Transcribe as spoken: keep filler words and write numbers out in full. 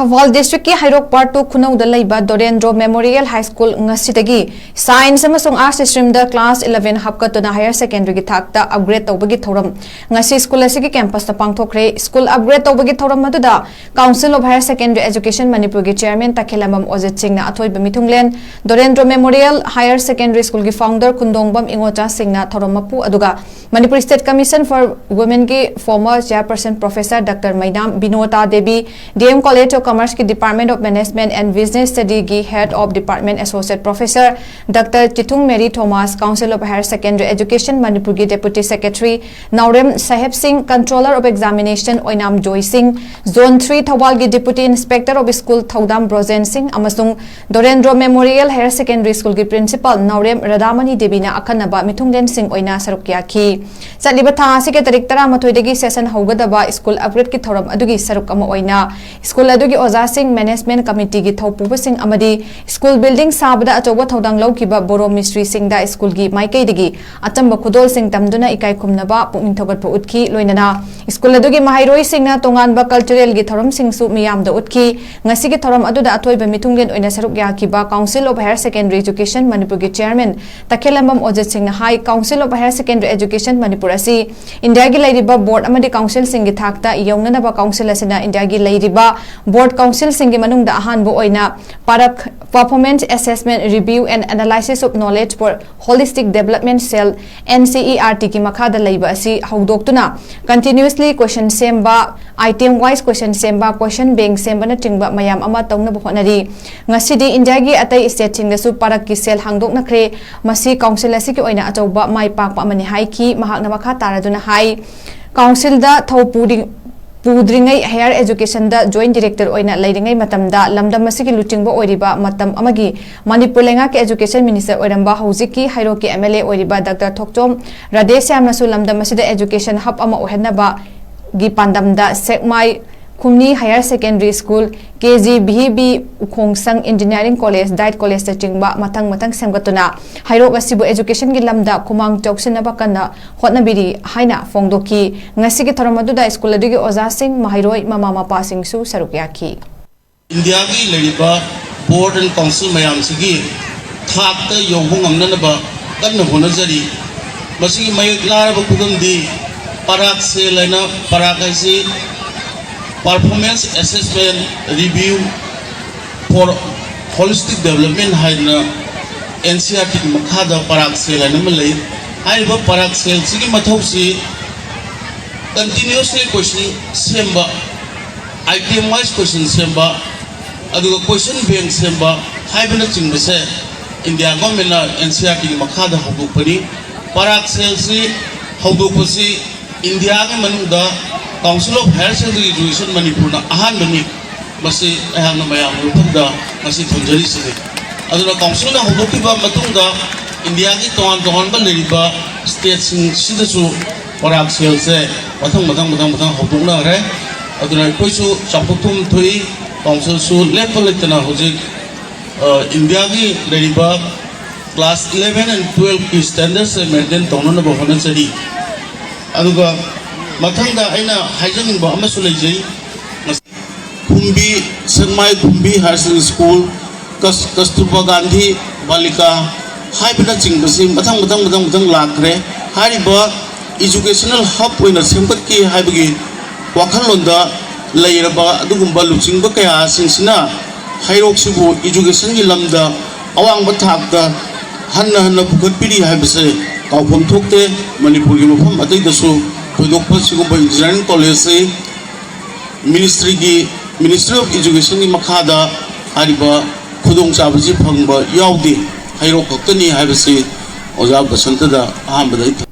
ꯊꯧꯕꯥꯜ ꯗꯤꯁꯇ꯭ꯔꯤꯛꯀꯤ ꯍꯩꯔꯣꯛ part two ꯈꯨꯅꯧꯗ ꯂꯩꯕ Dorendro memorial high school ꯉꯁꯤꯗꯒꯤ ꯁꯥꯏꯟꯁ ꯑꯃꯁꯨꯡ ꯑꯥꯔꯠꯁ ꯁ꯭ꯇ꯭ꯔꯤꯝꯗ ꯀ꯭ꯂꯥꯁ ꯏꯂꯚꯦꯟ ꯍꯥꯞꯀꯠꯇꯨꯅ ꯍꯥꯌꯔ ꯁꯦꯀꯦꯟꯗꯔꯤꯒꯤ ꯊꯥꯛꯇ ꯑꯞꯒ꯭ꯔꯦꯗ ꯇꯧꯕꯒꯤ ꯊꯧꯔꯝ ꯉꯁꯤ ꯁ꯭ꯀꯨꯜ ꯑꯁꯤꯒꯤ ꯀꯦꯝꯄꯁꯇ ꯄꯥꯡꯊꯣꯛꯈ꯭ꯔꯦ꯫ ꯁ꯭ꯀꯨꯜ ꯑꯞꯒ꯭ꯔꯦꯗ ꯇꯧꯕꯒꯤ ꯊꯧꯔꯝ ꯑꯗꯨꯗ Council of Higher Secondary Education ꯃꯅꯤꯄꯨꯔꯒꯤ ꯆꯤꯌꯔꯃꯦꯟ ꯇꯈꯦꯂꯝꯕꯝ ꯑꯣꯖꯤꯠ ꯁꯤꯡꯅ ꯑꯊꯣꯏꯕ ꯃꯤꯊꯨꯡꯂꯦꯟ, ꯗꯣꯔꯦꯟꯗ꯭ꯔꯣ ꯃꯦꯃꯣꯔꯤꯌꯦꯜ ꯍꯥꯌꯔ ꯁꯦꯀꯦꯟꯗꯔꯤ ꯁ꯭ꯀꯨꯜꯒꯤ ꯐꯥꯎꯟꯗꯔ ꯈꯨꯟꯗꯣꯡꯕꯝ ꯏꯉꯣꯆꯥ ꯁꯤꯡꯅ ꯊꯧꯔꯝ ꯃꯄꯨ ꯑꯗꯨꯒ ꯃꯅꯤꯄꯨꯔ ꯁ꯭ꯇꯦꯠ ꯀꯃꯤꯁꯟ ꯐꯣꯔ ꯋꯨꯃꯦꯟꯒꯤ former chairperson professor doctor Meinam Binota Devi, D M College of Commerceꯀꯤ Department of Management and Business Studyꯒꯤ Head of Department Associate Professor doctor Chithung Mary Thomas, Council of Higher Secondary Education ꯃꯅꯤꯄꯨꯔꯒꯤ Deputy Secretary Naorem Saheb Singh, Controller of Examination ꯑꯣꯏꯅꯥꯝ ꯖꯣꯏ ꯁꯤꯡ, Zone three ꯊꯧꯕꯥꯜꯒꯤ Deputy Inspector of School ꯊꯧꯗꯥꯝ ꯕ꯭ꯔꯣꯖꯦꯟ ꯁꯤꯡ ꯑꯃꯁꯨꯡ Dorendro memorial higher secondary ꯁ꯭ꯀꯨꯜꯒꯤ principal ꯅꯥꯎꯔꯦꯝ ꯔꯥꯙꯥꯃꯅꯤ ꯗꯦꯕꯤꯅ ꯑꯈꯟꯅꯕ ꯃꯤꯊꯨꯡꯂꯦꯟꯁꯤꯡ ꯑꯣꯏꯅ ꯁꯔꯨꯛ ꯌꯥꯈꯤ꯫ ꯆꯠꯂꯤꯕ ꯊꯥ ꯑꯁꯤꯒꯤ ꯇꯥꯔꯤꯛ ꯇꯔꯥꯃꯥꯊꯣꯏꯗꯒꯤ ꯁꯦꯁꯟ ꯍꯧꯒꯗꯕ ꯁ꯭ꯀꯨꯜ ꯑꯞꯒ꯭ꯔꯦꯗꯀꯤ ꯊꯧꯔꯝ ꯑꯗꯨꯒꯤ ꯁꯔꯨꯛ ꯑꯃ ꯑꯣꯏꯅ ꯁ꯭ꯀꯨꯜ ꯑꯗꯨꯒꯤ ꯑꯣꯖꯥꯁꯤꯡ, ꯃꯦꯅꯦꯖꯃꯦꯟꯠ ꯀꯃꯤꯇꯤꯒꯤ ꯊꯧꯄꯨꯕꯁꯤꯡ ꯑꯃꯗꯤ ꯁ꯭ꯀꯨꯜ ꯕꯤꯜꯗꯤꯡ ꯁꯥꯕꯗ ꯑꯆꯧꯕ ꯊꯧꯗꯥꯡ ꯂꯧꯈꯤꯕ ꯕꯣꯔꯣ ꯃꯤꯁꯇ꯭ꯔꯤꯁꯤꯡꯗ ꯁ꯭ꯀꯨꯜꯒꯤ ꯃꯥꯏꯀꯩꯗꯒꯤ ꯑꯆꯝꯕ ꯈꯨꯗꯣꯜꯁꯤꯡ ꯇꯝꯗꯨꯅ ꯏꯀꯥꯏ ꯈꯨꯝꯅꯕ ꯄꯨꯛꯅꯤꯡ ꯊꯧꯒꯠꯄ ꯎꯠꯈꯤ꯫ ꯂꯣꯏꯅꯅ ꯁ꯭ꯀꯨꯜ ꯑꯗꯨꯒꯤ ꯃꯍꯩꯔꯣꯏꯁꯤꯡꯅ ꯇꯣꯉꯥꯟꯕ ꯀꯜꯆꯔꯦꯜꯒꯤ ꯊꯧꯔꯝꯁꯤꯡꯁꯨ ꯃꯤꯌꯥꯝꯗ ꯎꯠꯈꯤ꯫ ꯉꯁꯤꯒꯤ ꯊꯧꯔꯝ ꯑꯗꯨꯗ ꯑꯊꯣꯏꯕ ꯃꯤꯊꯨꯡꯂꯦꯟ ꯑꯣꯏꯅ ꯁꯔꯨꯛ ꯌꯥꯈꯤꯕ Council of Higher Secondary Education ꯃꯅꯤꯄꯨꯔꯒꯤ ꯆꯤꯌꯔꯃꯦꯟ ꯇꯈꯦꯂꯝꯕꯝ ꯑꯣꯖꯤꯠ ꯁꯤꯡꯅ ꯍꯥꯏ, Council of Higher Secondary Education Manipur ꯑꯁꯤ ꯏꯟꯗꯤꯌꯥꯒꯤ ꯂꯩꯔꯤꯕ ꯕꯣꯔꯗ ꯑꯃꯗꯤ ꯀꯥꯎꯟꯁꯤꯜꯁꯤꯡꯒꯤ ꯊꯥꯛꯇ ꯌꯧꯅꯅꯕ ꯀꯥꯎꯟꯁꯤꯜ ꯑꯁꯤꯅ ꯏꯟꯗꯤꯌꯥꯒꯤ ꯂꯩꯔꯤꯕ ꯕꯣꯔꯗ ꯀꯥꯎꯟꯁꯤꯜꯁꯤꯡꯒꯤ ꯃꯅꯨꯡꯗ ꯑꯍꯥꯟꯕ ꯑꯣꯏꯅ park Performance Assessment Review and Analysis of Knowledge for Holistic Development Cell, N C E R T ꯒꯤ ꯃꯈꯥꯗ ꯂꯩꯕ ꯑꯁꯤ ꯍꯧꯗꯣꯛꯇꯨꯅ continuously question ꯁꯦꯝꯕ, item wise question ꯁꯦꯝꯕ, question bank ꯁꯦꯝꯕꯅꯆꯤꯡꯕ ꯃꯌꯥꯝ ꯑꯃ ꯇꯧꯅꯕ ꯍꯣꯠꯅꯔꯤ꯫ ꯉꯁꯤꯗꯤ ꯏꯟꯗꯤꯌꯥꯒꯤ ꯑꯇꯩ ꯁ꯭ꯇꯦꯠꯁꯤꯡꯗꯁꯨ ꯄꯥꯔꯛꯀꯤ ꯁꯦꯜ ꯍꯥꯡꯗꯣꯛꯅꯈ꯭ꯔꯦ꯫ ꯃꯁꯤ ꯀꯥꯎꯟꯁꯤꯜ ꯑꯁꯤꯒꯤ ꯑꯣꯏꯅ ꯑꯆꯧꯕ ꯃꯥꯏ ꯄꯥꯛꯄ ꯑꯃꯅꯤ ꯍꯥꯏꯈꯤ꯫ ꯃꯍꯥꯛꯅ ꯃꯈꯥ ꯇꯥꯔꯗꯨꯅ ꯍꯥꯏ, ꯀꯥꯎꯟꯁꯤꯜꯗ ꯊꯧ ꯄꯨꯔꯤ-, ꯄꯨꯗ꯭ꯔꯤꯉꯩ ꯍꯥꯌꯔ ꯑꯦꯖꯨꯀꯦꯁꯟꯗ ꯖꯣꯏꯟꯠ ꯗꯤꯔꯦꯛꯇꯔ ꯑꯣꯏꯅ ꯂꯩꯔꯤꯉꯩ ꯃꯇꯝꯗ ꯂꯝꯗꯝ ꯑꯁꯤꯒꯤ ꯂꯨꯆꯤꯡꯕ ꯑꯣꯏꯔꯤꯕ ꯃꯇꯝ ꯑꯃꯒꯤ ꯃꯅꯤꯄꯨꯔ ꯂꯩꯉꯥꯛꯀꯤ ꯑꯦꯖꯨꯀꯦꯁꯟ ꯃꯤꯅꯤꯁꯇꯔ ꯑꯣꯏꯔꯝꯕ ꯍꯧꯖꯤꯛꯀꯤ ꯍꯩꯔꯣꯛꯀꯤ M L A ꯑꯣꯏꯔꯤꯕ ꯗꯥꯛꯇꯔ ꯊꯣꯛꯆꯣꯝ ꯔꯥꯙꯦꯁ꯭ꯌꯥꯝꯅꯁꯨ ꯂꯝꯗꯝ ꯑꯁꯤꯗ ꯑꯦꯖꯨꯀꯦꯁꯟ ꯍꯕ ꯑꯃ ꯑꯣꯏꯍꯟꯅꯕꯒꯤ ꯄꯥꯟꯗꯝꯗ ꯁꯦꯛꯃꯥꯏ ꯈꯨꯝꯅꯤ higher secondary school, K G B B Ukhongshang engineering college, DIET ꯀꯣꯂꯦꯖꯅꯆꯤꯡꯕ ꯃꯊꯪ ꯃꯊꯪ ꯁꯦꯝꯒꯠꯇꯨꯅ ꯍꯩꯔꯣꯛ ꯑꯁꯤꯕꯨ ꯑꯦꯖꯨꯀꯦꯁꯟꯒꯤ ꯂꯝꯗ ꯈꯨꯃꯥꯡ ꯆꯥꯎꯁꯤꯟꯅꯕ ꯀꯟꯅ ꯍꯣꯠꯅꯕꯤꯔꯤ ꯍꯥꯏꯅ ꯐꯣꯡꯗꯣꯛꯈꯤ꯫ ꯉꯁꯤꯒꯤ ꯊꯧꯔꯝ ꯑꯗꯨꯗ ꯁ꯭ꯀꯨꯜ ꯑꯗꯨꯒꯤ ꯑꯣꯖꯥꯁꯤꯡ, ꯃꯍꯩꯔꯣꯏ, ꯃꯃꯥ ꯃꯄꯥꯁꯤꯡꯁꯨ ꯁꯔꯨꯛ ꯌꯥꯈꯤ꯫ ꯏꯟꯗꯤꯌꯥꯒꯤ ꯂꯩꯔꯤꯕ ꯕꯣꯔꯗ ꯑꯦꯟ ꯀꯥꯎꯟꯁꯤꯜ ꯃꯌꯥꯝꯁꯤꯒꯤ ꯊꯥꯛꯇ ꯌꯧꯕ ꯉꯝꯅꯅꯕ ꯀꯟꯅ ꯍꯣꯠꯅꯖꯔꯤ꯫ ꯃꯁꯤꯒꯤ ꯃꯌꯦꯛ ꯂꯥꯔꯕ ꯈꯨꯗꯝꯗꯤ ꯄꯔꯥꯛ ꯁꯦꯜ ꯍꯥꯏꯅ, ꯄꯔꯥꯛ ꯍꯥꯏꯁꯤ Performance Assessment Review for Holistic Development ꯍꯥꯏꯗꯅ ꯑꯦꯟ ꯁꯤ ꯑꯥꯔ ꯇꯤꯒꯤ ꯃꯈꯥꯗ ꯄꯔꯥꯛ ꯁꯦꯜ ꯍꯥꯏꯅ ꯑꯃ ꯂꯩ꯫ ꯍꯥꯏꯔꯤꯕ ꯄꯔꯥꯛ ꯁꯦꯜꯁꯤꯒꯤ ꯃꯊꯧꯁꯤ continuously question ꯁꯦꯝꯕ, item wise question ꯁꯦꯝꯕ, ꯑꯗꯨꯒ question bank ꯁꯦꯝꯕ ꯍꯥꯏꯕꯅꯆꯤꯡꯕꯁꯦ ꯏꯟꯗꯤꯌꯥ ꯒꯣꯔꯃꯦꯟꯅ ꯑꯦꯟ ꯁꯤ ꯑꯥꯔ ꯇꯤꯒꯤ ꯃꯈꯥꯗ ꯍꯧꯗꯣꯛꯄꯅꯤ꯫ ꯄꯔꯥꯛ ꯁꯦꯜꯁꯤ ꯍꯧꯗꯣꯛꯄꯁꯤ ꯏꯟꯗꯤꯌꯥꯒꯤ ꯃꯅꯨꯡꯗ Council of Higher Secondary Education ꯃꯅꯤꯄꯨꯔꯅ ꯑꯍꯥꯟꯕꯅꯤ꯫ ꯃꯁꯤ ꯑꯩꯍꯥꯛꯅ ꯃꯌꯥꯝꯒꯤ ꯃꯐꯝꯗ ꯉꯁꯤ ꯊꯝꯖꯔꯤꯁꯤꯅꯤ꯫ ꯑꯗꯨꯅ ꯀꯥꯎꯟꯁꯤꯜꯅ ꯍꯧꯗꯣꯛꯈꯤꯕ ꯃꯇꯨꯡꯗ ꯏꯟꯗꯤꯌꯥꯒꯤ ꯇꯣꯉꯥꯟ ꯇꯣꯉꯥꯟꯕ ꯂꯩꯔꯤꯕ ꯁ꯭ꯇꯦꯠꯁꯤꯡꯁꯤꯗꯁꯨ ꯄꯔꯥꯛ ꯁꯦꯜꯁꯦ ꯃꯊꯪ ꯃꯊꯪ ꯃꯊꯪ ꯃꯊꯪ ꯍꯧꯗꯣꯛꯅꯈ꯭ꯔꯦ꯫ ꯑꯗꯨꯅ ꯑꯩꯈꯣꯏꯁꯨ ꯆꯥꯎꯊꯣꯛꯐꯝ ꯊꯣꯛꯏ, ꯀꯥꯎꯟꯁꯤꯜꯁꯨ ꯂꯦꯞꯄ ꯂꯩꯇꯅ ꯍꯧꯖꯤꯛ, ꯑ, ꯏꯟꯗꯤꯌꯥꯒꯤ ꯂꯩꯔꯤꯕ class eleven and twelve ꯀꯤ standard ꯁꯦ maintain ꯇꯧꯅꯅꯕ ꯍꯣꯠꯅꯖꯔꯤ꯫ ꯑꯗꯨꯒ ꯃꯊꯪꯗ ꯑꯩꯅ ꯍꯥꯏꯖꯅꯤꯡꯕ ꯑꯃꯁꯨ ꯂꯩꯖꯩ꯫ ꯈꯨꯝꯕꯤ, ꯁꯦꯛꯃꯥꯏ ꯈꯨꯝꯕꯤ Higher Secondary School, ꯀꯁ-, ꯀꯁꯇꯨꯔꯕꯥ ꯒꯥꯟꯙꯤ ꯕꯥꯂꯤꯀꯥ ꯍꯥꯏꯕꯅꯆꯤꯡꯕꯁꯤ ꯃꯊꯪ ꯃꯊꯪ ꯃꯊꯪ ꯃꯊꯪ ꯂꯥꯛꯈ꯭ꯔꯦ꯫ ꯍꯥꯏꯔꯤꯕ educational hub ꯑꯣꯏꯅ ꯁꯦꯝꯒꯠꯀꯦ ꯍꯥꯏꯕꯒꯤ ꯋꯥꯈꯜꯂꯣꯟꯗ ꯂꯩꯔꯕ ꯑꯗꯨꯒꯨꯝꯕ ꯂꯨꯆꯤꯡꯕ ꯀꯌꯥꯁꯤꯡꯁꯤꯅ ꯍꯩꯔꯣꯛꯁꯤꯕꯨ education ꯒꯤ ꯂꯝꯗ ꯑꯋꯥꯡꯕ ꯊꯥꯛꯇ ꯍꯟꯅ ꯍꯟꯅ ꯄꯨꯈꯠꯄꯤꯔꯤ ꯍꯥꯏꯕꯁꯦ ꯀꯥꯎꯐꯝ ꯊꯣꯛꯇꯦ꯫ ꯃꯅꯤꯄꯨꯔꯒꯤ ꯃꯐꯝ ꯑꯇꯩꯗꯁꯨ ꯊꯣꯏꯗꯣꯛꯄ ꯁꯤꯒꯨꯝꯕ engineering college ꯁꯤ ministry ꯒꯤ, Ministry of Education ꯒꯤ ꯃꯈꯥꯗ ꯍꯥꯏꯔꯤꯕ ꯈꯨꯗꯣꯡꯆꯥꯕꯁꯤ ꯐꯪꯕ ꯌꯥꯎꯗꯦ, ꯍꯩꯔꯣꯛ ꯈꯛꯇꯅꯤ ꯍꯥꯏꯕꯁꯤ ꯑꯣꯖꯥ ꯕꯁꯟꯇꯗ ꯑꯍꯥꯟꯕꯗ ꯑꯩ